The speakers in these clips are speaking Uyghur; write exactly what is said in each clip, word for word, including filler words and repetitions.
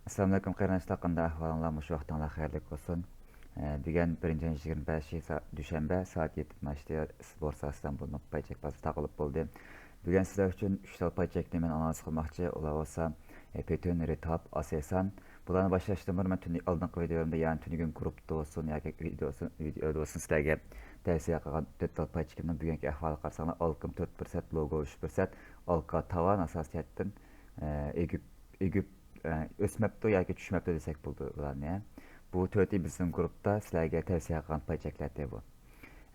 ئەسسالامۇئەلەيكۇم قېرىنداشلار، قانداق ئەھۋالىڭلار؟ مۇشۇ ۋاقتىڭلار خەيرلىك بولسۇن. ئە، بۈگۈن بىرىنچى ئاينىڭ يىگىرمە بەشى سا-، دۈشەنبە، سائەت يەتتە باشتا سىز بورسا ئاستىدىن بۇ پاي چەك بازىرى تاقىلىپ بولدى. بۈگۈن سىلەر ئۈچۈن ئۈچ تال پاي چەكنى مەن ئانالىز قىلماقچى. ئۇلار بولسا، ئە، پېتۈن، رىتاب، ئاسېسان. بۇلارنى باشلاشتىن بۇرۇن مەن تۈنۈگۈن ئالدىنقى ۋىدېيولىرىمدا، يەنى تۈنۈگۈن گۇرۇپپىدا بولسۇن ياكى ۋىدېيو بولسۇن، ۋىدېيودا بولسۇن سىلەرگە تەۋسىيە قىلغان تۆت تال پاي چېكىمنىڭ بۈگۈنكى ئەھۋالىغا قارىساڭلار، ئالكىم تۆت پىرسەنت، لوگو ئۈچ پىرسەنت، ئالكا تاۋان ئاساسىيەتتىن، ئە، ئېگىپ، ئېگىپ، ئە، ئۆسمەپتۇ ياكى چۈشمەپتۇ دېسەك بولىدۇ بۇلارنى. بۇ تۆتى بىزنىڭ گۇرۇپتا سىلەرگە تەۋسىيە قىلغان پاي چەكلەردى بۇ.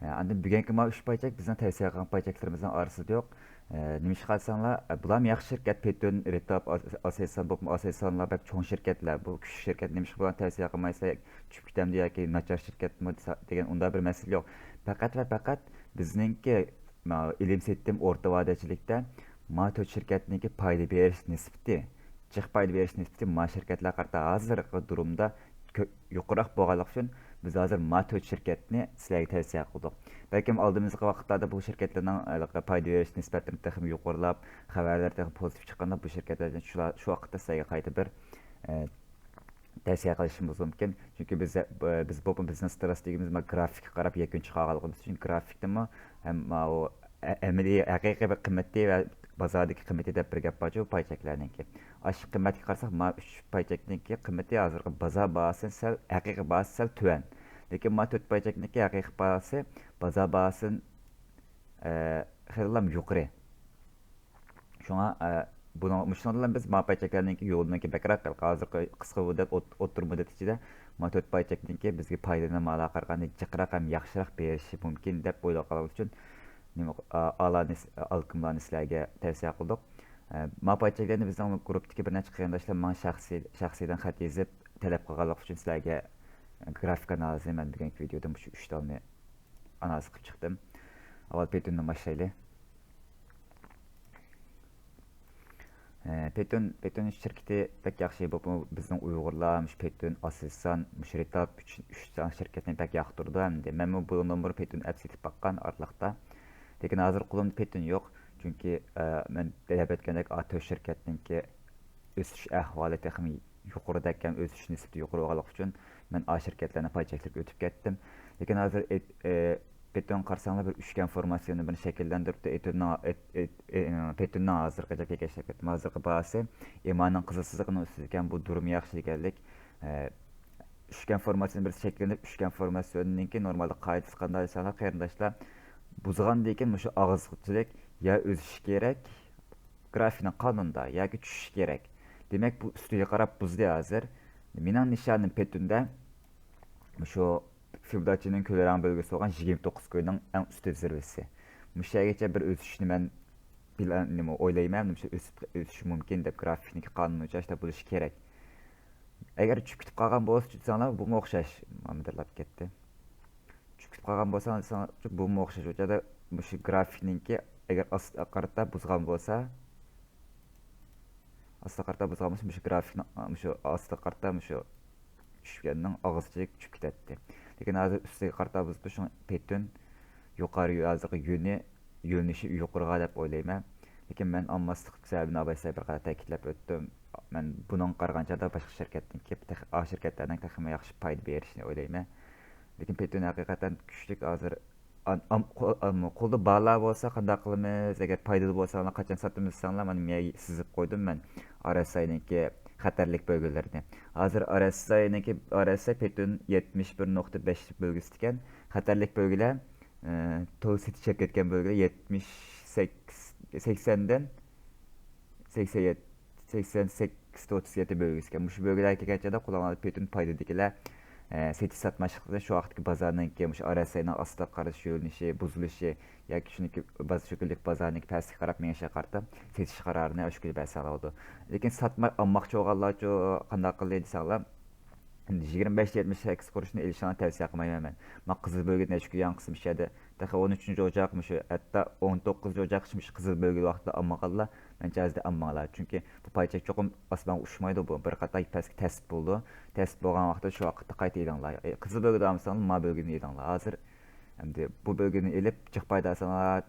ئە، ئاندىن بۈگۈنكى ماۋۇ ئۈچ پاي چەك بىزنىڭ تەۋسىيە قىلغان پاي چەكلىرىمىزنىڭ ئارىسىدا يوق. ئە، نېمىشقا دېسەڭلار، ئە، بۇلارمۇ ياخشى شىركەت، پېتون، رىتاب، ئاس-، ئاسېسان بولۇپمۇ، ئاسېسانلار بەك چوڭ شىركەتلەر. بۇ كۈچلۈك شىركەت، نېمىشقا بۇلارنى تەۋسىيە قىلمايسىلەر، چۈشۈپ كېتەمدۇ ياكى ناچار شىركەتمۇ دېسە-، دېگەن ئۇنداق بىر مەسىلە يوق. پەقەت ۋە پەقەت بىزنىڭكى، ماۋۇ ئېلىم سېتىم ئورتا ۋادىچىلىكتە ما تۆت شىركەتنىڭكى پايدا بېرىش نىسبىتى، جىق پايدا بېرىش نىسبىتى ما شىركەتلەرگە قارىتا ھازىرقى دۇرۇمدا كۆ-، يۇقىرىراق بولغانلىقى ئۈچۈن، بىز ھازىر ما تۆت شىركەتنى سىلەرگە تەۋسىيە قىلدۇق. بەلكىم ئالدىمىزقى ۋاقىتلاردا بۇ شىركەتلەرنىڭ ھېلىقى پايدا بېرىش نىسبەتلىرى تېخىمۇ يۇقىرىلاپ، خەۋەرلەر تېخىمۇ پوزىتىپ چىققاندا، بۇ شىركەتلەردىن شۇلار، شۇ ۋاقىتتا سىلەرگە قايتا بىر، ئە، تەۋسىيە قىلىشىمىز مۇمكىن. چۈنكى بىز، بىز بۇ بىزنېس تراست دېگىنىمىز گرافىكقا قاراپ يەكۈن چىقارغانلىقىمىز ئۈچۈن، گرافىكتىمۇ ھەم ماۋۇ ئە-، ئەمەلىي ھەقىقىي بىر قىممىتى ۋە بازاردىكى قىممىتى دەپ بىر گەپ بارچۇ، پاي چەكلەرنىڭكى. ئاشۇ قىممەتكە قارىساق، ما ئۈچ پاي چەكنىڭكى قىممىتى ھازىرقى بازار باھاسىدىن سەل، ھەقىقىي باھاسى سەل تۆۋەن. لېكىن ما تۆت پاي چەكنىڭكى ھەقىقىي باھاسى بازار باھاسىدىن، ئە، خېلىلا يۇقىرى. شۇڭا، ئە، بۇنىڭ، مۇشۇنىڭ بىلەن بىز ما پاي چەكلەرنىڭكى يولىنىڭكى بەكرەك، ھازىرقى قىسقا مۇددەت، ئوت-، ئوتتۇرا مۇددەت ئىچىدە ما تۆت پاي چەكنىڭكى بىزگە پايدىنى مالا قارىغاندا جىقراق ھەم ياخشىراق بېرىشى مۇمكىن دەپ ئويلىغانلىقىمىز ئۈچۈن نېمە، ئا-، ئالانى، ئالكىملارنى سىلەرگە تەۋسىيە قىلدۇق. ئە، ما پاي چەكلەرنى بىزنىڭ گۇرۇپپىدىكى بىر نەچچە قېرىنداشلار ماڭا شەخسىي، شەخسىيدىن خەت يېزىپ تەلەپ قىلغانلىقى ئۈچۈن سىلەرگە گرافىك ئانالىزى مەن بۈگۈنكى ۋىدېيودا مۇشۇ ئۈچ تالنى ئانالىز قىلىپ چىقتىم. ئاۋۋال پېتوننى باشلايلى. ئە، پېتون، پېتون شىركىتى بەك ياخشى. بۇ، بۇ بىزنىڭ ئۇيغۇرلار مۇشۇ پېتون، ئاسېسان، مۇشۇ رىتاب ئۈچ، ئۈچ سان شىركەتنى بەك ياقتۇرىدۇ. ئەمدى مەنمۇ بۇ نومۇر پېتون ئەپ سېتىپ باققان ئارىلىقتا. لېكىن ھازىر قولۇمدا پېتون يوق. چۈنكى، ئە، مەن دەپ ئۆتكەندەك، ئا تۆت شىركەتنىڭكى ئۆسۈش ئەھۋالى تېخىمۇ يۇقىرىدەك ھەم ئۆسۈش نىسبىتى يۇقىرى بولغانلىقى ئۈچۈن مەن ئا شىركەتلەرنى پاي چەكلىرىگە ئۆتۈپ كەتتىم. لېكىن ھازىر ئېت-، ئە، پېتون قارىساڭلار بىر ئۈچكەن فورماتسىيىنى بىر شەكىللەندۈرۈپتۇ. ئېتوننىڭ، ئېت-، ئېت-، ئې-، پېتوننىڭ ھازىرقى گەپكە كەچلەپ كەتتىم. ھازىرقى باھاسى ئىمانىڭ قىزىل سىزىقىنىڭ ئۈستىدىكەن، بۇ دۇرۇم ياخشى دېگەنلىك. ئە، ئۈچكەن فورماتسىيىنى بىر شەكىللىنىپ، ئۈچكەن فورماتسىيىنىڭكى نورمالدا قائىدىسى قانداق دېسەڭلار، قېرىنداشلار، بۇزغاندىن كېيىن مۇشۇ ئاغزىچىلىك يا ئۆسۈشى كېرەك، گرافىكنىڭ قانۇندا ياكى چۈشۈشى كېرەك. دېمەك، بۇ ئۈستىگە قاراپ بۇزدى ھازىر. مېنىڭ نىشانىم پېتوندا مۇشۇ فىبوناچچىنىڭ كۈلرەڭ بۆلگۈسى بولغان يىگىرمە توققۇز كوينىڭ ئەڭ ئۈستى زىرۋىسى. مۇشۇ يەرگىچە بىر ئۆسۈشنى مەن بىلەن نېمە ئويلايمەن، مۇشۇ ئۆسۈپ، ئۆسۈشى مۇمكىن دەپ گرافىكنىڭكى قانۇنى بويىچە شۇنداق بولۇشى كېرەك. ئەگەر چۈشۈپ كېتىپ قالغان بولسا، دېسەڭلار، بۇمۇ ئوخشاش. مانا مىدىرلاپ كەتتى. چۈشۈپ كېتىپ قالغان بولسا، دېسەڭلار، بۇمۇ ئوخشاش. ئۇ يەردە مۇشۇ گرافىكنىڭكى ئەگەر ئاستىغا قارىتا بۇزغان بولسا، ئاستىغا قارىتا بۇزغان بولسا، مۇشۇ گرافىكنىڭ، مۇشۇ ئاستىغا قارىتا مۇشۇ چۈشكەننىڭ ئاغزىچىلىك چۈشۈپ كېتەتتى. لېكىن ھازىر ئۈستىگە قارىتا بۇزۇپتۇ، شۇڭا پېتون يۇقىرى، ھازىرقى يۆنى، يۆنىلىشى يۇقىرىغا دەپ ئويلايمەن. لېكىن مەن ئالماسلىق سەۋەبىنى ئاۋۋال سىلەرگە بىر قەدەر تەكىتلەپ ئۆتتۈم. مەن بۇنىڭغا قارىغاندا باشقا شىركەتنىڭكى تېخى، ئا شىركەتلەرنىڭ تېخىمۇ ياخشى پايدا بېرىشىنى ئويلايمەن. لېكىن پېتون ھەقىقەتەن كۈچلۈك ھازىر. ئان-، ئام-، قو-، ئام-، قولدا بارلار بولسا قانداق قىلىمىز؟ ئەگەر پايدىلىق بولساڭلار قاچان ساتىمىز دېسەڭلار، مانا مەن سىزىپ قويدۇم مەن ئار ئېس ئاينىڭكى خەتەرلىك بۆلگىلىرىنى. ھازىر ئار ئېس ئاينىڭكى، ئار ئېس ئاي پېتون يەتمىش بىر نۇقتا بەش بۆلگۈسى ئىكەن. خەتەرلىك بۆلگىلەر، ئە، تولا سېتىش چىقىپ كەتكەن بۆلگىلەر يەتمىش سەككىز، سەكسەندىن سەكسەن يەتتە، سەكسەن سەككىز ئوتتۇز يەتتە بۆلگۈسى ئىكەن. مۇشۇ بۆلگىلەرگە كەلگەنچە قوللانغاندا پېتون پايدىدىكىلەر، ئە، سېتىش ساتماسلىقنى شۇ ۋاقىتتىكى بازارنىڭكى مۇشۇ ئار ئېس ئاينىڭ ئاستىغا قارىشى، يۆنىلىشى، بۇزۇلۇشى ياكى شۇنىڭكى باز-، شۇ كۈنلۈك بازارنىڭكى پەسلىككە قاراپ مېڭىشىغا قارىتا سېتىش قارارىنى ئاشۇ كۈنى بەرسەڭلار بولىدۇ. لېكىن ساتما، ئالماقچى بولغانلارچۇ قانداق قىلدى دېسەڭلار، يىگىرمە بەش يەتمىش سەككىز قۇرۇشنى ئېلىشىڭلارنى تەۋسىيە قىلمايمەن مەن. مانا قىزىل بۆلگە نەچچە كۈن ياڭقىسى مۇشۇ يەردە. تېخى ئون ئۈچىنچى ئوچاق مۇشۇ، ھەتتا ئون توققۇزىنچى ئوچاق مۇشۇ قىزىل بۆلگە ۋاقتىدا ئالمىغانلار، مەنچە ھازىر ئالماڭلار. چۈنكى بۇ پاي چەك چوقۇم ئاسمانغا ئۇچمايدۇ بۇ. بىر قاتا پەسكە تەست بولىدۇ. تەست بولغان ۋاقىتتا شۇ ۋاقىتتا قايتا ئېلىڭلار. ئى، قىزىل بۆلگىدە ئالمىساڭلار، ماۋۇ بۆلگىدىن ئېلىڭلار. ھازىر ئەمدى بۇ بۆلگىنى ئېلىپ، جىق پايدا ئالساڭلار،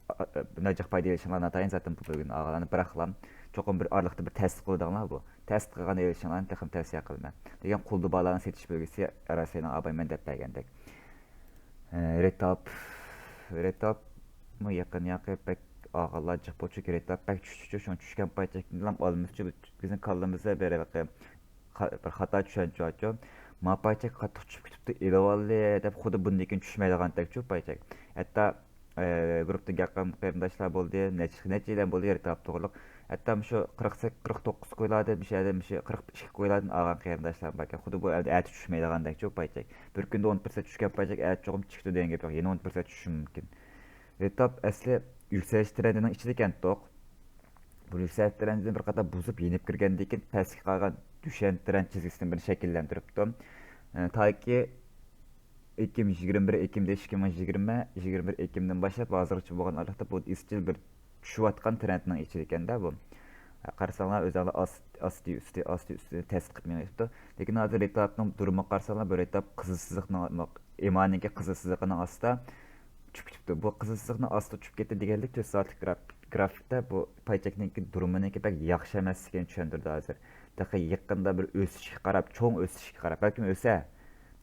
ئا، ئا، بۇنداق جىق پايدا ئېلىشىڭلار ناتايىن زاتەن بۇ بۆلگىنى ئالغانلارنى بىراقلا. چوقۇم بىر ئارىلىقتا بىر تەستە قىلىدىڭلار بۇ. تەستە قىلغان ئېلىشىڭلارنى تېخىمۇ تەۋسىيە قىلىمەن. لېكىن قۇلدا بالىنى سېتىش بۆلگىسى ئاراساينىڭ ئابايمەن دەپ بەرگەندەك. ئە، رېتاپ، رېتاپمۇ يېقىن ياقى بەك ئالغانلار جىق بولدى، چۈنكى رېتاپ بەك چۈشتىچۇ، شۇڭا چۈشكەن پاي چەكنىلا ئالىمىزچۇ، بىزنىڭ كاللىمىزدا بىر، بىر خاتا چۈشەنچە بارچۇ. ما پاي چەك قاتتىق چۈشۈپ كېتىپتۇ، ئېلىۋالدى دەپ خۇددى بۇندىن كېيىن چۈشمەيدىغاندەكچۇ پاي چەك. ھەتتا ئە، گۇرۇپپىدىن گەپ قىلغان قېرىنداشلار بولدى، نەچچە، نەچچە يىلدىن بولدى رېتاپ توغرىلىق. ھەتتا مۇشۇ قىرىق سەككىز، قىرىق توققۇز كويلاردىن، مۇشۇ يەردە مۇشۇ قىرىق ئىككى كويلاردىن ئالغان قېرىنداشلار باركەن. خۇددى بۇ ئەتە چۈشمەيدىغاندەكچۇ پاي چەك. بىر كۈندە ئون پىرسەنت چۈشكەن پاي چەك ئەتە چوقۇم چىقىدۇ دېگەن گەپ يوق. يەنە ئون پىرسەنت چۈشۈشى مۇمكىن. رېتاپ ئەسلى يۈكسىلىش ترېندىنىڭ ئىچىدە ئىكەنتۇق. بۇ يۈكسەلىش ترېندىنى بىر قاتار بۇزۇپ، يېنىپ كىرگەندىن كېيىن پەسكە قالغان دۈشەن ترېند چىزگىسىنى بىر شەكىللەندۈرۈپتۇ. ئە، تاكى ئېكىم، يىگىرمە بىر ئېكىمدە، ئىككى مىڭ يىگىرمە، يىگىرمە بىر ئېكىمدىن باشلاپ ھازىرغىچە بولغان ئارىلىقتا بۇ ئىزچىل بىر چۈشۈۋاتقان ترېندنىڭ ئىچىدە ئىكەندە بۇ. قارىساڭلار ئۆزۈڭلار ئاستى، ئۈستى، ئاستى، ئۈستى تەستە قىلىپ مېڭىۋېتىپتۇ. لېكىن ھازىر رېتاپنىڭ دۇرۇمىغا قارىساڭلار، بۇ رېتاپ قىزىل سىزىقنىڭ، ئېمانىڭكى قىزىل سىزىقىنىڭ ئاستىدا چۈشۈپ كېتىپتۇ. بۇ قىزىل سىزىقنىڭ ئاستىدا چۈشۈپ كەتتى دېگەنلىك تۆت سائەتلىك گراف-، گرافىكتا بۇ پاي چەكنىڭكى دۇرۇمىنىڭكى بەك ياخشى ئەمەسلىكىنى چۈشەندۈرىدۇ ھازىر. تېخى يېقىندا بىر ئۆسۈشكە قاراپ، چوڭ ئۆسۈشكە قاراپ، بەلكىم ئۆسە.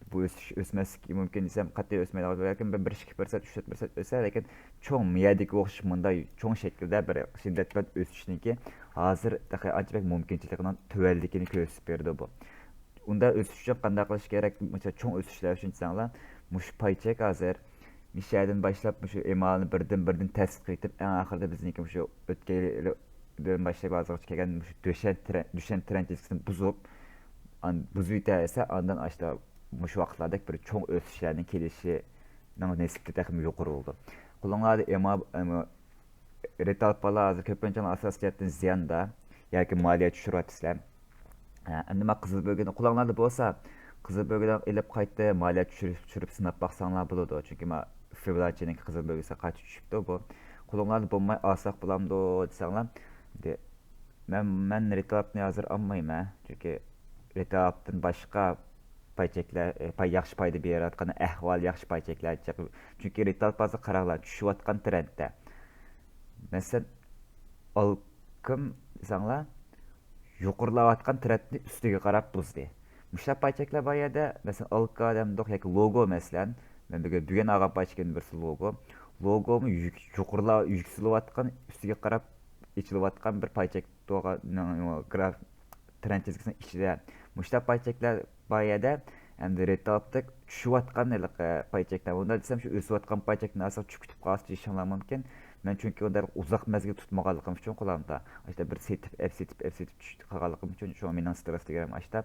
بۇ ئۆسۈش ئۆسمەسلىكى مۇمكىن دېسەم، قەتئىي ئۆسمەيدىغان، بەلكىم بىر، بىر ئىككى پىرسەنت، ئۈچ تۆت پىرسەنت ئۆسە، لېكىن چوڭ مىيەدىكى ئوخشاش مۇنداق چوڭ شەكىلدە بىر شىددەت بىلەن ئۆسۈشنىڭكى ھازىر تېخى ئانچە بەك مۇمكىنچىلىكىنىڭ تۆۋەنلىكىنى كۆرسىتىپ بېرىدۇ بۇ. ئۇنداق ئۆسۈش ئۈچۈن قانداق قىلىش كېرەك؟ مۇشۇ چوڭ ئۆسۈشلەر ئۈچۈن دېسەڭلار، مۇشۇ پاي چەك ھازىر مىشەدىن باشلاپ مۇشۇ ئېمالنى بىردىن بىردىن تەستىق قىلىپ، ئەڭ ئاخىرىدا بىزنىڭكى مۇشۇ ئۆتكەن يىلدىن باشلاپ ھازىرغىچە كەلگەن مۇشۇ دۈشەن ترە-، دۈشەن ترېند چىزگىسىنى بۇزۇپ، ئان-، بۇزۇۋېتەلىسە، ئاندىن ئاشتا مۇشۇ ۋاقىتلاردەك بىر چوڭ ئۆسۈشلەرنىڭ كېلىشىنىڭ نىسبىتى تېخىمۇ يۇقىرى بولىدۇ. قولۇڭلاردا ئېما-، ئېما-، رېتالپالار ھازىر كۆپىنچە ئاساسىي جەھەتتىن زىياندا ياكى مالىيە چۈشۈرۈۋاتىسىلەر. ھە، ئەمدى ما قىزىل بۆلگىنى قولۇڭلاردا بولسا، قىزىل بۆلگىنى ئېلىپ قايتا مالىيە چۈشۈرۈپ، چۈشۈرۈپ سىناپ باقساڭلار بولىدۇ. چۈنكى ما فىبوناچچىنىڭكى قىزىل بۆلگىسى قايتا چۈشۈپتۇ بۇ. قولۇڭلاردا بولماي ئالساق بولامدۇ دېسەڭلار، دە-، مەن، مەن رېتالپنى ھازىر ئالمايمەن. چۈنكى رېتالپتىن باشقا پاي چەكلەر، ئە، پاي، ياخشى پايدا بېرىۋاتقان، ئەھۋالى ياخشى پاي چەكلەر چىق-، چۈنكى رېتالپ ھازىر قاراڭلار، چۈشۈۋاتقان ترەندتە. مەسىلەن، ئالكىم دېسەڭلار، يۇقىرىلاۋاتقان ترەندنى ئۈستىگە قاراپ بۇزدى. مۇشۇنداق پاي چەكلەر بار يەردە، مەسىلەن، ئالكا دەمدۇق ياكى لوگو، مەسىلەن، مەن بۈگۈن، بۈگۈن ئالغان پاي چېكىمدىن بىرسى لوگو. لوگومۇ يۈك-، يۇقىرىلا-، يۈكسىلىۋاتقان، ئۈستىگە قاراپ ئېچىلىۋاتقان بىر پاي چەك تۇرغان، گراف-، ترەند چىزگىسىنىڭ ئىچىدە. مۇشۇنداق پاي چەكلەر بار يەردە، ئەمدى رېتالپتەك چۈشۈۋاتقان ھېلىقى پاي چەكلەر. ئۇنداق دېسەم، شۇ ئۆسۈۋاتقان پاي چەكنى ئاسان چۈشۈپ كېتىپ قالسا دېيىشىڭلار مۇمكىن. مەن چۈنكى ئۇنداق ئۇزاق مەزگىل تۇتمىغانلىقىم ئۈچۈن قولۇمدا، ئاشتا بىر سېتىپ، ئەپ سېتىپ، ئەپ سېتىپ چۈشۈپ قالغانلىقىم ئۈچۈن، شۇڭا مېنىڭ سترېس دېگىنىم ئاشتا.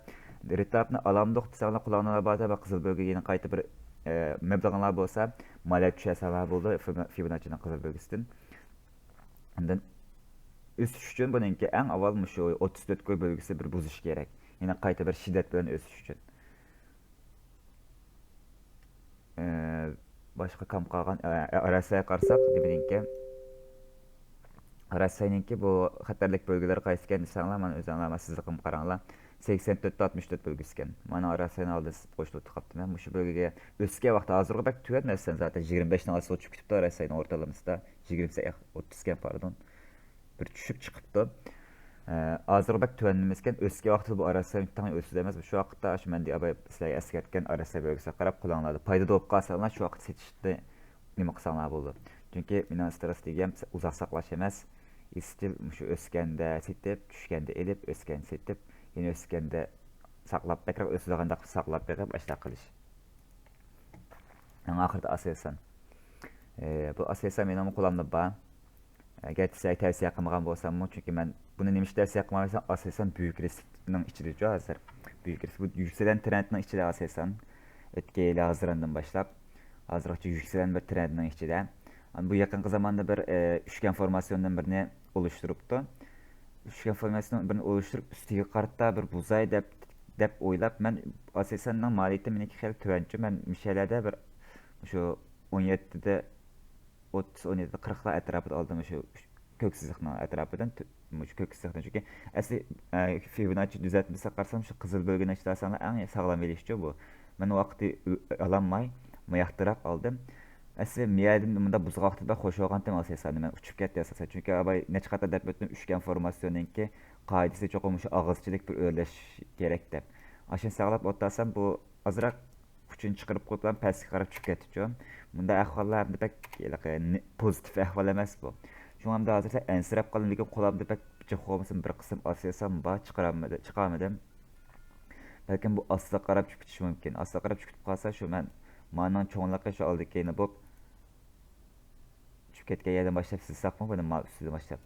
رېتالپنى ئالامدۇق دېسەڭلار، قولۇڭلار بار، بىر قىزىل بۆلگە يەنە قايتا بىر، ئە، مەبلىغىڭلار بولسا، مالىيە چۈشۈرسەڭلار بولىدۇ، فىبو-، فىبوناچچىنىڭ قىزىل بۆلگىسىدىن. ئاندىن ئۆسۈش ئۈچۈن بۇنىڭكى ئەڭ ئاۋۋال مۇشۇ ئوتتۇز تۆت كوي بۆلگىسى بىر بۇزۇش كېرەك. يەنە قايتا بىر شىددەت بىلەن ئۆسۈش ئۈچۈن. ئە، باشقا كام قالغان، ئە، ئاراسايغا قارىساق، نېمىنىڭكى؟ ئاراساينىڭكى بۇ خەتەرلىك بۆلگىلىرى قايسىكەن دېسەڭلار، مانا ئۆزۈڭلار، مانا سىزىقىمغا قاراڭلار. سەكسەن تۆت ئاتمىش تۆت بۆلگىسىكەن. مانا ئاراساينى ئالدىن قوشۇلۇپ قاپتىمەن. مۇشۇ بۆلگىگە ئۆسكەن ۋاقتى ھازىرغا بەك تۆۋەن، مەسىلەن، زاتەن يىگىرمە بەشنىڭ ئاستىغا چۈشۈپ كېتىپتۇ ئاراساينىڭ ئورتالىمىسىدا. يىگىرمە سەككىز ئوتتۇزكەن، پاردون. بىر چۈشۈپ چىقىپتۇ. ئە، ھازىرغا بەك تۆۋەن ئەمەسكەن، ئۆسكەن ۋاقتىدا بۇ ئاراساي تەڭ ئۆسىدۇ ئەمەس. شۇ ۋاقىتتا شۇ مەن دېگەن سىلەرگە ئەسكەرتكەن ئاراساي بۆلگىسىگە قاراپ قولۇڭلاردا پايدا تاپىپ قالساڭلار، شۇ ۋاقىت سېتىشنى نېمە قىلساڭلار بولىدۇ. چۈنكى مېنىڭ سترېس دېگەن ئۇزاق ساقلاش ئەمەس، ئىزچىل مۇشۇ ئۆسكەندە سېتىپ، چۈشكەندە ئېلىپ، ئۆسكەندە سېتىپ، يەنە ئۆسكەندە ساقلاپ، بەكرەك ئۆسىدىغانداق ساقلاپ بېقىپ، ئاشۇنداق قىلىش. ئەڭ ئاخىرىدا ئاساسەن، ئى، بۇ ئاساسەن مېنىڭمۇ قولۇمدا بار. ئەگەر سىلەرگە تەۋسىيە قىلمىغان بولساممۇ، چۈنكى مەن بۇنى نېمە ئۈچۈن تەۋسىيە قىلمايمەن دېسەڭ، ئاساسەن بۈيۈك رىسكنىڭ ئىچىدىچۇ ھازىر. بۈيۈك رىسك بۇ يۈكسىلەن ترېندنىڭ ئىچىدە ئاساسەن. ئۆتكەن يىلى ھازىراندىن باشلاپ، ھازىرغىچە يۈكسىلەن بىر ترېندنىڭ ئىچىدە. ئانا بۇ يېقىنقى زاماندا بىر، ئى، ئۈچكەن فورماتسىيونىدىن بىرنى ئولۇشتۇرۇپتۇ. ئۈچكەن فورماتسىيونىدىن بىرنى ئولۇشتۇرۇپ، ئۈستىگە قارىتا بىر بۇزاي دەپ، دەپ ئويلاپ، مەن ئاساسەننىڭ مالىيىتى مېنىڭكى خېلى تۆۋەنچۇ. مەن مۇشۇ يەرلەردە بىر، مۇشۇ ئون يەتتىدە ئوتتۇز، ئون يەتتە، قىرىقلار ئەتراپىدا ئالدىم، شۇ كۆك سىزىقنىڭ ئەتراپىدىن، تۆ-، مۇشۇ كۆك سىزىقنى. چۈنكى ئەسلى، ئە، فىبوناچچى تۈزەتمىسە قارىسام، شۇ قىزىل بۆلگىنىڭ ئىچىدە ئالساڭلار ئەڭ ساغلام ئېلىشچۇ بۇ. مەن ۋاقتى ئالالماي، ماياقتىراق ئالدىم. ئەسلى مىيەدىن مۇنداق بۇزغاقتىن بەك خوش بولغانتىم ئاساسەن، مەن ئۇچۇپ كەتتى ئاساسەن. چۈنكى ئاۋاي نەچچە قېتىم دەپ ئۆتتۈم، ئۈچكەن فورماتسىيونىڭكى قائىدىسى چوقۇم مۇشۇ ئاغزىچىلىك بىر ئۆرلەش كېرەك دەپ. ئاشۇنى ساقلاپ ئولتۇرسام، بۇ ئازراق ئۇچىنى چىقىرىپ قويۇپلا پەسكە قاراپ چۈشۈپ كەتتىچۇ. بۇنداق ئەھۋاللار ئەمدى بەك ھېلىقى نى-، پوزىتىپ ئەھۋال ئەمەس بۇ. شۇڭا ئەمدى ھازىر سەل ئەنسىرەپ قالدىم، لېكىن قولۇمدا بەك جىق بولمىسىمۇ بىر قىسىم ئاساسەن بار، چىقارالمىدى-، چىقارمىدىم. بەلكىم بۇ ئاستىغا قاراپ چۈشۈپ كېتىشى مۇمكىن. ئاستىغا قاراپ چۈشۈپ كېتىپ قالسا، شۇ مەن مانىڭ چوڭلۇقى شۇ ئالدى كەينى بولۇپ، چۈشۈپ كەتكەن يەردىن باشلاپ سىزساقمۇ، بۇنى ما ئۈستىدىن باشلاپ.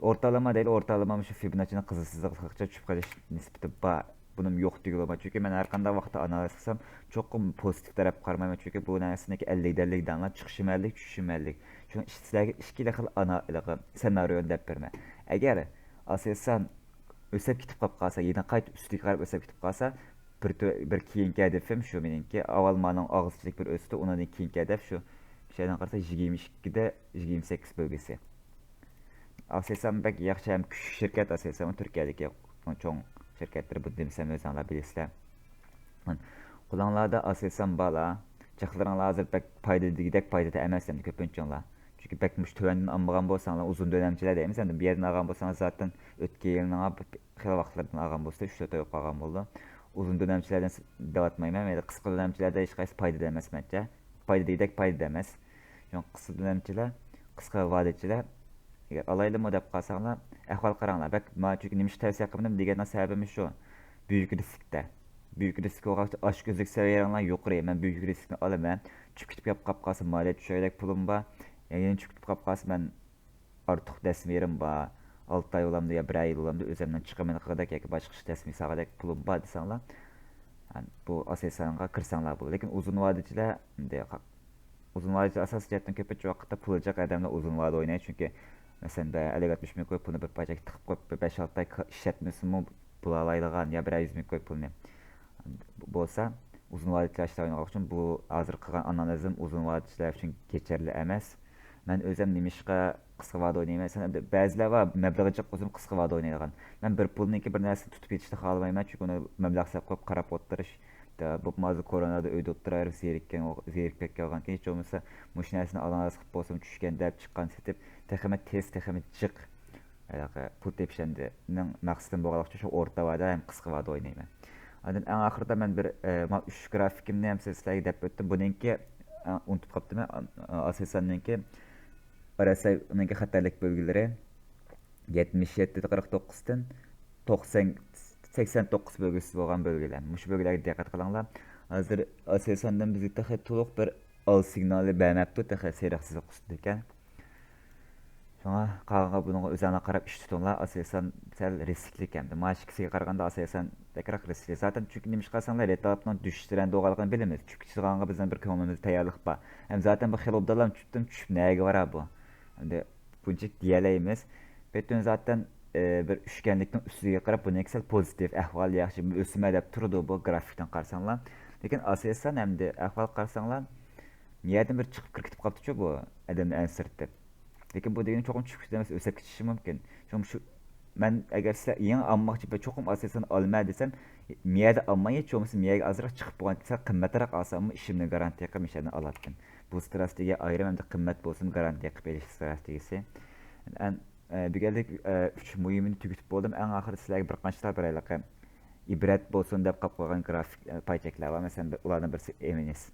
ئورتالىما دەيلى، ئورتالىما شۇ فىبوناچچىنىڭ قىزىل سىزىقلىقىغىچە چۈشۈپ قېلىش نىسبىتى بار. بۇنىمۇ يوق دېگىلى بولمايدۇ. چۈنكى مەن ھەر قانداق ۋاقىتتا ئانالىز قىلسام، چوقۇم پوزىتىپ تەرەپ قارايمەن. چۈنكى بۇ نەرسىنىڭكى ئەللىك دەللىك دەڭلار، چىقىشى مەللىك، چۈشۈشى مەللىك. شۇڭا سىلەرگە ئىككىلا خىل ئانا-، ھېلىقى سېنارىيونى دەپ بېرىمەن. ئەگەر ئاساسەن ئۆسۈپ كېتىپ قاپ قالسا، يەنە قايتا ئۈستىگە قاراپ ئۆسۈپ كېتىپ قالسا، بىر تۆ-، بىر كېيىنكى ھەدىپىم شۇ مېنىڭكى، ئاۋۋال مانىڭ ئاغزىچىلىك بىر ئۆستى، ئۇنىڭدىن كېيىنكى ھەدەپ شۇ، شۇ يەردىن قارىسا، يىگىرمە ئىككىدە يىگىرمە سەككىز بۆلگۈسى. ئاساسەن بەك ياخشى ھەم كۈچلۈك شىركەت، ئاساسەن ئۇ تۈركىيەدىكى چوڭ شىركەتلىرى، بۇ دېمىسەم ئۆزۈڭلار بىلىسىلەر. قولۇڭلاردا ئاساسەن بارلا، جىقلىرىڭلار ھازىر بەك پايدا دېگۈدەك پايدىدا ئەمەس ئەمدى كۆپىنچىڭلار. چۈنكى بەك مۇشۇ تۆۋەندىن ئالمىغان بولساڭلار، ئۇزۇن دۆلەمچىلەر دەيمىز ئەمدى، بۇ يەردىن ئالغان بولساڭلار، زاتەن ئۆتكەن يىلنىڭ خېلى ۋاقىتلىرىدىن ئالغان بولسا، ئۈچ تۆت ئاي بولۇپ قالغان بولىدۇ. ئۇزۇن دۆلەمچىلەردىن س-، دەۋاتمايمەن، مەيلى قىسقا دۆلەمچىلەردە ھېچقايسى پايدىدا ئەمەس مەنچە. پايدا دېگۈدەك پايدىدا ئەمەس. شۇڭا قىسقا دۆلەمچىلەر، قىسقا ۋادىچىلەر، ئەگەر ئالايلىمۇ دەپ قالساڭلار، ئەھۋال قاراڭلار. بەك، مانا چۈنكى نېمە ئۈچۈن تەۋسىيە قىلمىدىم دېگەننىڭ سەۋەبىمۇ شۇ. بۈيۈك رىسكتە. بۈيۈك رىسك بولغاچقا ئاشكۆزلۈك سەۋىيەڭلار يۇقىرى. مەن بۈيۈك رىسكنى ئالىمەن. چۈشۈپ كېتىپ قاپ قالسا، مالىيە چۈشەرلىك پۇلۇم بار. يەنە چۈشۈپ كېتىپ قاپ قالسا، مەن ئارتۇق دەسمىرىم بار. ئالتە ئاي بولامدۇ يا بىر يىل بولامدۇ، ئۆزۈمنىڭ چىقىمىنى قىلغۇدەك ياكى باشقا ئىش دەسمى سالغۇدەك پۇلۇم بار دېسەڭلار، بۇ ئاساسەنغا كىرسەڭلار بولىدۇ. لېكىن ئۇزۇن ۋادىچىلەر، ئەمدى قا-، ئۇزۇن ۋادىچىلەر ئاساسىي جەھەتتىن كۆپىنچە ۋاقىتتا پۇلى جىق ئادەملەر ئۇزۇن ۋادە ئوينايدۇ. چۈنكى، مەسىلەن، بە-، ئەللىك ئاتمىش مىڭ كوي پۇلنى بىر پاچاككە تىقىپ قويۇپ، بىر بەش ئالتە ئاي كا-، ئىشلەتمىسىمۇ بولالايدىغان يا بىرەر يۈز مىڭ كوي پۇلنى. بولسا، ئۇزۇن ۋادىچىلەر ئىشلەۋاتقانلىقى ئۈچۈن بۇ ھازىر قىلغان ئانالىزىم ئۇزۇن ۋادىچىلەر ئۈچۈن كېچەرلىك ئەمەس. مەن ئۆزۈم نېمىشقا قىسقا ۋادە ئوينايمەن دېسەم، بەزىلەر بار، مەبلىغى جىق بولسىمۇ قىسقا ۋادە ئوينايدىغان. مەن بىر پۇلنىڭكى بىر نەرسىنى تۇتۇپ يېتىشنى خالىمايمەن، چۈنكى ئۇنى مەبلەغ سەپ قويۇپ قاراپ ئولتۇرۇش. بولۇپمۇ ھازىر كورونادا ئۆيدە ئولتۇراۋېرىپ زېرىككەن، زېرىكىپ كەتكەن بولغانكەن، ھېچ بولمىسا مۇشۇ نەرسىنى ئانالىز قىلىپ بولسىمۇ، چۈشكەن دەپ چىققان سېتىپ، تېخىمۇ تېز، تېخىمۇ جىق ھېلىقى پۇل تېپىشەمدىنىڭ مەقسىتىم بولغانلىقى ئۈچۈن شۇ ئورتا ۋادە ھەم قىسقا ۋادە ئوينايمەن. ئاندىن ئەڭ ئاخىرىدا مەن بىر، ئە، مانا ئۈچ گرافىكىمنى ھەم سىلەرگە دەپ ئۆتتۈم. بۇنىڭكى، ئە، ئۇنتۇپ قاپتىمەن، ئا-، ئاساسەننىڭكى، ئاراساينىڭكى خەتەرلىك بۆلگىلىرى يەتمىش يەتتە قىرىق توققۇزدىن توقسان، سەكسەن توققۇز بۆلگۈسى بولغان بۆلگىلەر. مۇشۇ بۆلگىلەرگە دىققەت قىلىڭلار. ھازىر ئاساسەندىن بىزگە تېخى تولۇق بىر ئال سىگنالى بەرمەپتۇ، تېخى سېرىق سىزىق ئۈستىدىكەن. شۇڭا قالغانغا بۇنىڭغا ئۆزۈڭلار قاراپ ئىش تۇتۇڭلار. ئاساسەن سەل رىسكلىك ئەمدى. مانا ئىككىسىگە قارىغاندا ئاساسەن بەكرەك رىسكلىك. زاتەن چۈنكى نېمىشقا دېسەڭلار، رېتالىپنىڭ دۈشۈش تىرەندى بولغانلىقىنى بىلىمىز. چۈشۈپ كېتىدىغانغا بىزنىڭ بىر كۆڭلىمىزدە تەييارلىق بار. ھەم زاتەن بۇ خېلى ئوبدانلا چۈشۈپتىن چۈشۈپ نەگە بارار بۇ؟ ئەمدى بۇنچىلىك دېيەلەيمىز. بىتۈن زاتەن، ئى، بىر ئۈچكەنلىكنىڭ ئۈستىگە قاراپ بۇنىڭكى سەل پوزىتىپ، ئەھۋال ياخشى، ئۆسمە دەپ تۇرىدۇ بۇ گرافىكتىن قارىساڭلار. لېكىن ئاساسەن ئەمدى ئەھۋال قارىساڭلار، مىيەدىن بىر چىقىپ كىرىپ كېتىپ قاپتۇچۇ بۇ، ئادەمنى ئەنسىرىتىپ. لېكىن بۇ دېگىنى چوقۇم چۈشۈپ كېتىدۇ ئەمەس، ئۆسۈپ كېتىشى مۇمكىن. شۇڭا شۇ، مەن ئەگەر سىلەر يېڭى ئالماقچى بولسا چوقۇم ئاساسەن ئالىمەن دېسەم، مىيەدە ئالماي، ھېچ بولمىسا مىيەگە ئازراق چىقىپ بولغان سەل قىممەتراق ئالساممۇ ئىشىمنى گارانتىيە قىلىپ مىشەدىن ئالاتتىم. بۇ ستراتېگىيە ئايرىم ھەمدە قىممەت بولسىمۇ گارانتىيە قىلىپ ئېلىش ستراتېگىيىسى. ئەن-، ئە، بۈگۈنلىك، ئە، ئۈچ مۇھىمىنى تۈگىتىپ بولدۇم. ئەڭ ئاخىرىدا سىلەرگە بىر قانچىلار بېرەيلىقى. ئىبرەت بولسۇن دەپ قاپ قويغان گرافىك، ئە، پاي چەكلەر بار. مەسىلەن، بىر، ئۇلاردىن بىرسى ئېمىنىس.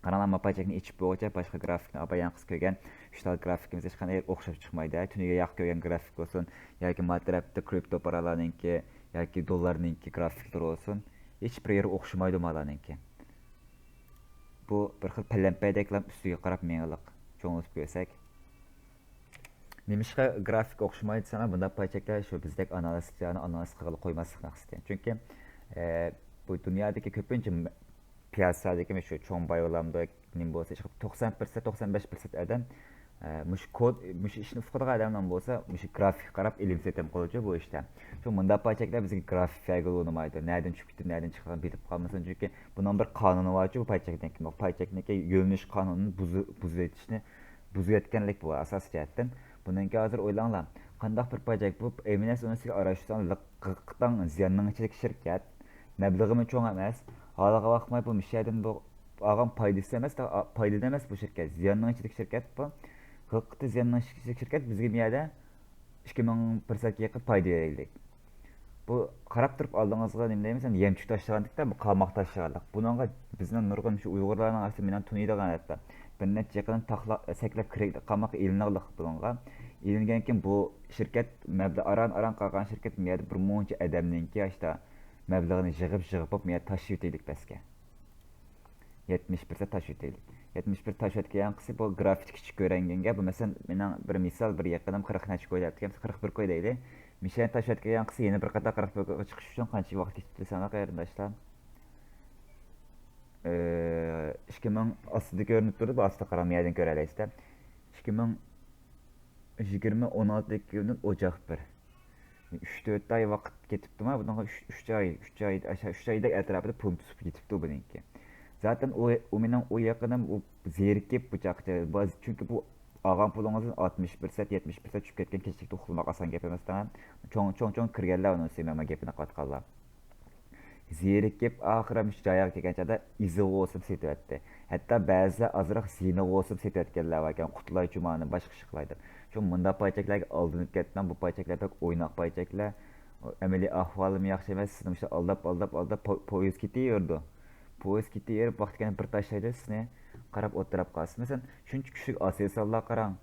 قاراڭلار، ما پاي چەكنى ئېچىپ بولغۇچە باشقا گرافىكنى ئاپا يەنە قىز كۆرگەن. ئۈچ تال گرافىكىمىز ھېچقانداق يەر ئوخشاپ چىقمايدۇ. تۈنۈگۈن ياق كۆرگەن گرافىك بولسۇن ياكى ما تەرەپتە كرىپتو پارالارنىڭكى ياكى دوللارنىڭكى گرافىكلىرى بولسۇن، ھېچ بىر يېرى ئوخشىمايدۇ مالارنىڭكى. بۇ بىر خىل پەلەمپەيدەكلا ئۈستىگە قاراپ مېڭىلىق. چوڭلىتىپ كۆرسەك. نېمىشقا گرافىك ئوخشىمايدۇ دېسەڭلار، بۇنداق پاي چەكلەر شۇ بىزدەك ئانالىزچىلارنى ئانالىز قىلغىلى قويماسلىق مەقسىتى. چۈنكى، ئە، بۇ دۇنيادىكى كۆپىنچە م-، پىياسادىكى شۇ چوڭ بايۋۇلامدۇ، نېمە بولسا، ئىشقىلىپ توقسان پىرسەنت، توقسان بەش پىرسەنت ئادەم، ئە، مۇشۇ كود، مۇشۇ ئىشنى ئۇقىدىغان ئادەملەر بولسا، مۇشۇ گرافىكقا قاراپ ئېلىم سېتىم قىلغۇچۇ بۇ ئىشتا. شۇ مۇنداق پاي چەكلەر بىزگە گرافىك پەيگىلى ئۇنىمايدۇ. نەدىن چۈشۈپ كېتىپ، نەدىن چىقىدىغان بىلىپ قالمىسۇن. چۈنكى بۇنىڭ بىر قانۇنى بارچۇ، بۇ پاي چەكنىڭكى. پاي چەكنىڭكى يۆنىلىش قانۇنىنى بۇزۇ-، بۇزۇۋېتىشنى بۇزۇۋەتكەنلىك بۇ ئاساسىي جەھەتتىن. بۇنىڭكى ھازىر ئويلاڭلار، قانداق بىر پاي چەك بۇ؟ ئېمىنەس ئۇنىڭ ئۈستىگە ئارىلاشساڭ، لىق-، قىقتاڭ زىياننىڭ ئىچىدىكى شىركەت، مەبلىغىمۇ چوڭ ئەمەس. ھالىغا باقماي بۇ مىشەدىن بۇ ئالغان پايدىسى ئەمەس، پايدىدا ئەمەس بۇ شىركەت، زىياننىڭ ئىچىدىكى شىركەت بۇ. ھەقىقىي زىياننىڭ ئىچىدىكى شىركەت بىزگە بۇ يەردە ئىككى مىڭ پىرسەنتكە يېقىن پايدا بېرەيلىك. بۇ قاراپ تۇرۇپ ئالدىڭىزغا نېمە دەيمىز، يەمچۈك تاشلىغاندەك، بۇ قالماق تاشلىغاندەك. بۇنىڭغا بىزنىڭ نۇرغۇن شۇ ئۇيغۇرلارنىڭ ئەسلى مېنىڭ تونۇيدىغان ھەتتا بىر نەچچە يېقىنىم تاقلا-، سەكلەپ كىرەي قالماققا ئېلىنىغلىق بۇنىڭغا. ئېلىنگەن كېيىن بۇ شىركەت مەبلەغ ئاران ئاران قالغان شىركەت مۇ يەردە بىر مۇنچە ئادەمنىڭكى ئاشتا مەبلىغىنى يىغىپ يىغىپ مۇ يەردە تاشلىۋېتەيلىك پەسكە. يەتمىش پىرسەنت تاشلىۋېتەيلى. يەتمىش بىر تاشلىۋەتكەن يانقىسى بۇ گرافىك كىچىك كۆرۈنگەنگە، بۇ مەسىلەن، مېنىڭ بىر مىسال، بىر يېقىنىم قىرىق نەچچە كوي دەپتىكەن، قىرىق بىر كوي دەيلى. مىشەنى تاشلىۋەتكەن يانقىسى يەنە بىر قاتار قىرىق بىر كويغا چىقىش ئۈچۈن قانچە ۋاقىت كېتىپتۇ دېسەڭلار، قېرىنداشلار. ئىككى مىڭ ئاستىدا كۆرۈنۈپ تۇرىدۇ، بۇ ئاستىدا قاراڭ، مۇ يەردىن كۆرەلەيسىز-دە. ئىككى مىڭ يىگىرمە ئون ئالتىدىكى كۈندىن ئوجاق بىر. ئۈچ تۆت ئاي ۋاقىت كېتىپتىما، بۇنىڭغا ئۈچ، ئۈچ ئاي، ئۈچ ئاي، ئاشا-، ئۈچ ئايدەك ئەتراپىدا پۇل تۇتۇپ كېتىپتۇ بۇنىڭكى. زاتەن ئۇ، ئۇ مېنىڭ ئۇ يېقىنىم، ئۇ زېرىكىپ بۇ چاقچا، باز-، چۈنكى بۇ ئالغان پۇلىڭىزدىن ئاتمىش پىرسەنت، يەتمىش پىرسەنت چۈشۈپ كەتكەن كېچىلىكتە ئۇخلىماق ئاسان گەپ ئەمەس دەڭ. چوڭ، چوڭ، چوڭ كىرگەنلەر ئۇنىڭ ئۈستىگە مەن گېپىنى قىلىۋاتقانلار. زېرىكىپ، ئاخىرى مۇشۇ جايغا كەلگەن چاغدا ئىزىغا بولسىمۇ سېتىۋەتتى. ھەتتا بەزىلەر ئازراق زىيىنىغا بولسىمۇ سېتىۋەتكەنلەر باركەن، قۇتۇلاي جۇمانى باشقا ئىش قىلاي دەپ. شۇ مۇنداق پايچەكلەرگە ئالدىنىپ كەتمەڭ، بۇ پايچەكلەر بەك ئويناق پايچەكلەر. ئەمەلىي ئەھۋالىمۇ ياخشى ئەمەس، سىزنى مۇشۇ ئالداپ، ئالداپ، ئالداپ، پو-، پويىز كېتىۋېرىدۇ. پويىز كېتىۋېرىپ، ۋاقتى كەلگەندە بىر تاشلايدۇ سىزنى، قاراپ ئولتۇرۇپ قالىسىز. مەسىلەن، شۇنچە كۈچلۈك ئاسىيسانلار قاراڭ.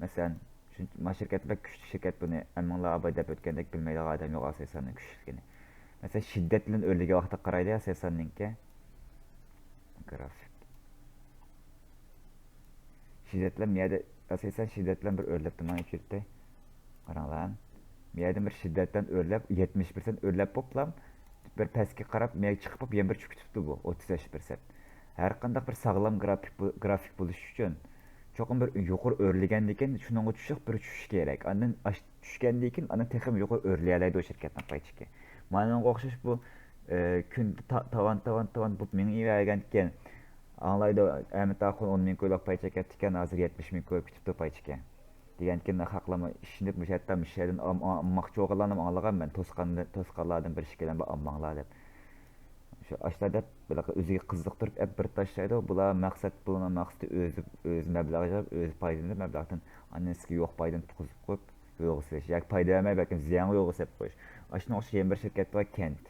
مەسىلەن، شۇنچە، ما شىركەت بەك كۈچلۈك شىركەت، بۇنى ھەممىڭلار ئاباي دەپ ئۆتكەندەك بىلمەيدىغان ئادەم يوق ئاسىيساننىڭ كۈچلۈكىنى. مەسىلەن، شىددەت بىلەن ئۆرلىگەن ۋاقىتتا قارايلى ئاسىيساننىڭكى. گرافىك. شىددەت بىلەن مۇ يەردە، ئاساسەن شىددەت بىلەن بىر ئۆرلەپتۇ مانا ئۆچۈرتتى. قاراڭلار. مۇ يەردىن بىر شىددەت بىلەن ئۆرلەپ، يەتمىش پىرسەنت ئۆرلەپ بوپلا، بىر پەسكە قاراپ، مۇ يەرگە چىقىپ بوپ، يەنە بىر چۈشۈپ كېتىپتۇ بۇ، ئوتتۇز بەش پىرسەنت. ھەر قانداق بىر ساغلام گرافىك بو-، گرافىك بولۇش ئۈچۈن، چوقۇم بىر يۇقىرى ئۆرلىگەندىن كېيىن، شۇنىڭغا چۈشۈپ بىر چۈشۈش كېرەك. ئاندىن ئاش-، چۈشكەندىن كېيىن، ئاندىن تېخىمۇ يۇقىرى ئۆرلىيەلەيدۇ شىركەتنىڭ پاي چېكى. مانىڭغا ئوخشاش بۇ، ئى، كۈندە تا-، تاۋان، تاۋان، تاۋان بولۇپ مېڭىۋەرگەندىكىن، ئاڭلايدۇ، ئەمىت ئاخۇن ئون مىڭ كويلۇق پاي چېكەپتىكەن، ھازىر يەتمىش مىڭ كوي كۈتۈپتۇ پاي چېكى. دېگەنكىن خەقلەرمۇ ئىشىنىپ، مۇشۇ ھەتتا مۇشۇ يەردىن ئام-، ئام-، ئامماقچى بولغانلارنى ئاڭلىغان مەن، توسقان-، توسقانلاردىن بىر ئىككىلەن بىر ئامماڭلار دەپ. شۇ ئاشۇنداق دەپ، بىر ئۆزىگە قىزىقتۇرۇپ ئەپ بىر تاشلايدۇ. بۇلار مەقسەت، بۇلارنىڭ مەقسىتى ئۆزى، ئۆزى مەبلەغ يىغىپ، ئۆزى پايدىلىنىپ مەبلەغدىن، ئاندىن سىزگە يوق پايدىنى تۇتقۇزۇپ قويۇپ، يولغا سېلىش ياكى پايدا بەرمەي، بەلكىم زىيانغا يولغا سېلىپ قويۇش. ئاشۇنىڭغا ئوخشاش يەنە بىر شىركەت بار، كەنت.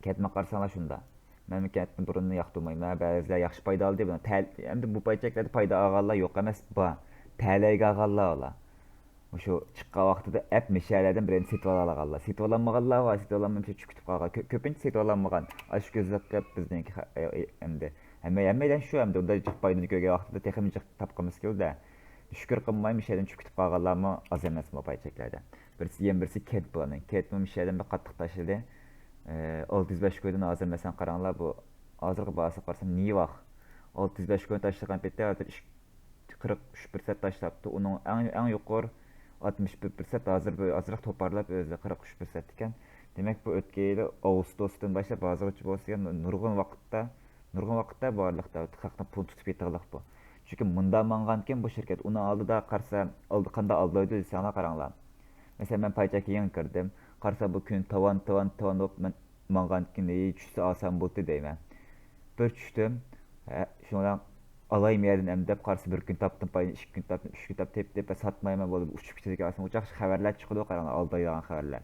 كەنتمۇ قارىساڭلار شۇنداق. مەنمۇ كەنتنى بۇرۇندىن ياقتۇرمايمەن. بەزىلەر ياخشى پايدا ئالدى. بۇنىڭ تەل-، ئەمدى بۇ پاي چەكلەردە پايدا ئالغانلار يوق ئەمەس، بار. تەلەيگە ئالغانلار ئۇلار. مۇشۇ چىققان ۋاقتىدا ئەپ مىشەلەردىن بىرىنى سېتىۋالالىغانلار. سېتىۋالالمىغانلار بار، سېتىۋالالمىغان چۈشۈپ كېتىپ قالغان. كۆ-، كۆپىنچە سېتىۋالالمىغان. ئاشۇ كۆزلۈك قىلىپ بىزنىڭكى خە-، ئە-، ئە-، ئەمدى. ھەممە، ھەممەيلەن شۇ ئەمدى. ئۇنداق جىق پايدىنى كۆرگەن ۋاقتىدا تېخىمۇ جىق تاپقىمىز كېلىدۇ. شۈكۈر قىلماي مىشەدىن چۈشۈپ كېتىپ قالغانلارمۇ ئاز ئەمەس بۇ پاي چەكلەردە. بىرسى، يەنە بىرسى كەنت بۇلارنىڭ. كەنتمۇ مىشەدىن بىر قاتتىق تاشلىدى. ئە، ئالتە يۈز بەش كويدىن ھازىر مەسىلەن قاراڭلار، بۇ ھازىرقى باھاسىغا قارىسام نېيۋاخ. ئالتە يۈز بەش كوينى تاشلىغان پېتى ھازىر ئىش-، قىرىق ئۈچ پىرسەنت تاشلاپتۇ. ئۇنىڭ ئەڭ، ئەڭ يۇقىرى ئاتمىش بىر پىرسەنت، ھازىر بىر ئازراق توپارلاپ ئۆزى قىرىق ئۈچ پىرسەنت ئىكەن. دېمەك، بۇ ئۆتكەن يىلى ئاۋغۇستتىن باشلاپ ھازىرغىچە بولسا نۇرغۇن ۋاقىتتا، نۇرغۇن ۋاقىتتا بارلىقتا خەقنىڭ پۇلىنى تۇتۇپ يېتىغلىق بۇ. چۈنكى مۇنداق ماڭغانكىن بۇ شىركەت، ئۇنىڭ ئالدىدا قارىسا، ئالدى قانداق ئالدايدۇ دېسەڭلار قاراڭلار. مەسىلەن، مەن پاي چەككە يېڭى كىردىم. قارىسا بۇ كۈن تاۋان، تاۋان، تاۋان بولۇپ مەن ماڭغاندىكىن، ھېي، چۈشسە ئالسام بولدى دەيمەن. بىر چۈشتۈم. ھە، شۇنىڭ بىلەن ئالاي مەيەردىن ئەمدى دەپ قارىسا، بىر كۈن تاپتىم پاينى، ئىككى كۈن تاپتىم، ئۈچ كۈن تاپتىم، تېپىپ، تېپىپ ساتمايمەن بولدى، ئۇچۇپ كېتىدىكەن. ئاسان ئۇچاق خەۋەرلەر چىقىدۇ، قاراڭلار، ئالدايدىغان خەۋەرلەر.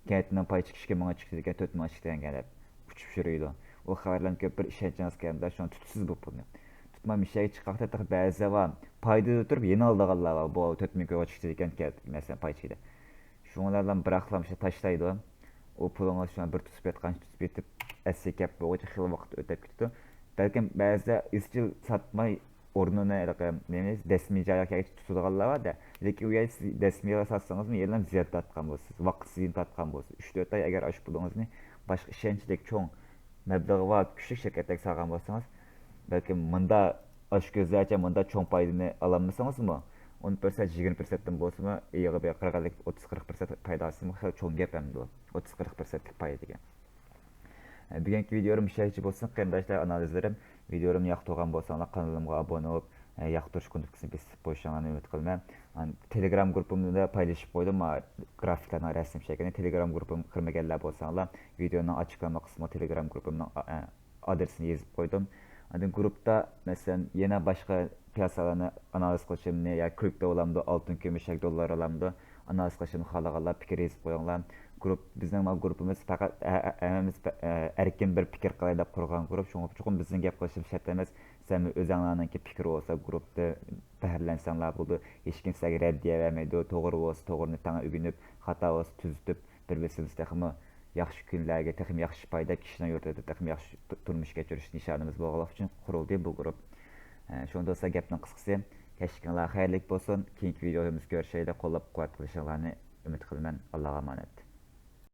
كەنتنىڭ پاي چىقىشى ئىككى مىڭ چىقتى دېگەن، تۆت مىڭ چىقتى دېگەن دەپ ئۇچۇپ يۈرىدۇ. ئۇ خەۋەرلەرنى كۆرۈپ بىر ئىشەنچىڭىز كەلمىدى، شۇڭا تۇتىسىز بۇ پۇلنى. تۇتماي مىشەگە چىققان تېخى بەزىلەر بار، پايدىدا تۇرۇپ يەنە ئالىدىغانلار بار، بۇ تۆت مىڭ كويغا چىقتى دېگەن، مەسىلەن، پاي چىقتى. شۇڭلارلا بىراقلا مۇشۇ تاشلايدۇ. ئۇ پۇلىڭىز شۇڭا بىر تۇتۇپ ياتقانچە تۇتۇپ يېتىپ، ئەسلىگە كەپ بولغۇچە خېلى ۋاقىت ئۆتۈپ كېتىدۇ. بەلكىم بەزىدە ئىزچىل ساتماي ئورنىنى ھېلىقى نېمە، دەسمىي جايغا كەلگەچ تۇتىدىغانلار بار-دە. لېكىن ئۇ يەردە سىز دەسمىيگە ساتسىڭىزمۇ يەنىلا زىيان تارتقان بولىسىز، ۋاقىت زىيىنى تارتقان بولىسىز. ئۈچ تۆت ئاي ئەگەر ئاشۇ پۇلىڭىزنى باشقا ئىشەنچلىك چوڭ مەبلىغى بار كۈچلۈك شىركەتلەرگە سالغان بولسىڭىز، بەلكىم مۇندا ئاشۇ كۆزلەرچە مۇندا چوڭ پايدىنى ئالالمىسىڭىزمۇ، ئون پىرسەنت، يىگىرمە پىرسەنتتىن بولسىمۇ، ئېيىغا بىر قىرىق ئەللىك، ئوتتۇز قىرىق پىرسەنت پايدا ئالسىمۇ خېلى چوڭ گەپ ئەمدى ئۇ. ئوتتۇز قىرىق پىرسەنتلىك پايدا دېگەن. بۈگۈنكى ۋىدېئولىرىم مۇشۇ يەرگىچە بولسۇن، قېرىنداشلار، ئانالىزلىرىم. ۋىدېئولىرىمنى ياقتۇرغان بولساڭلار، قانىلىمغا ئابۇنە بولۇپ، ياقتۇرۇش كۇنۇپكىسىنى بېسىپ قويۇشۇڭلارنى ئۈمىد قىلىمەن. تېلېگرام گۇرۇپپىمدا پايلىشىپ قويدۇم، ما، گرافىكلارنىڭ رەسىم شەكلىنى. تېلېگرام گۇرۇپپىمغا كىرمىگەنلەر بولساڭلار، ۋىدېئونىڭ ئاچىقلانما قىسمىغا تېلېگرام گۇرۇپپىمنىڭ، ئە، ئادرېسىنى يېزىپ قويدۇم. ئاندىن گۇرۇپپىدا، مەسىلەن، يەنە باشقا پىياسالارنى ئانالىز قىلىشىمنى، يا كرىپتو بولامدۇ، ئالتۇن، كۈمۈش ياكى دوللار بولامدۇ، ئانالىز قىلىشىمنى خالىغانلار پىكىر يېزىپ قويۇڭلار. گۇرۇپ، بىزنىڭ مانا گۇرۇپپىمىز پەقەت ھە-، ھە-، ھەممىمىز پە-، ئە، ئەركىن بىر پىكىر قىلاي دەپ قۇرغان گۇرۇپ. شۇڭا چوقۇم بىزنىڭ گەپ قىلىشىمىز شەرت ئەمەس. سەن ئۆزۈڭلارنىڭكى پىكرى بولسا، گۇرۇپپىدا تەھرىرلەنسەڭلار بولىدۇ. ھېچكىم سىلەرگە رەددىيە بەرمەيدۇ. توغرا بولسا توغرىنى تەڭ ئۆگىنىپ، خاتا بولسا تۈزىتىپ، بىر-بىرسىمىز تېخىمۇ ياخشى كۈنلەرگە، تېخىمۇ ياخشى پايدا، كىشىنىڭ يۇرتىدا تېخىمۇ ياخشى تۇ-، تۇرمۇش كەچۈرۈش نىشانىمىز بولغانلىقى ئۈچۈن قۇرۇلدى بۇ گۇرۇپ. ئە، شۇنداق بولسا گەپنىڭ قىسقىسى، كەچلىكىڭلار خەيرلىك بولسۇن. كېيىنكى ۋىدېيومىزدا كۆرۈشەيلى. قوللاپ قۇۋۋەت قىلىشىڭلارنى ئۈمىد قىلىمەن. ئاللاغا ئامانەت.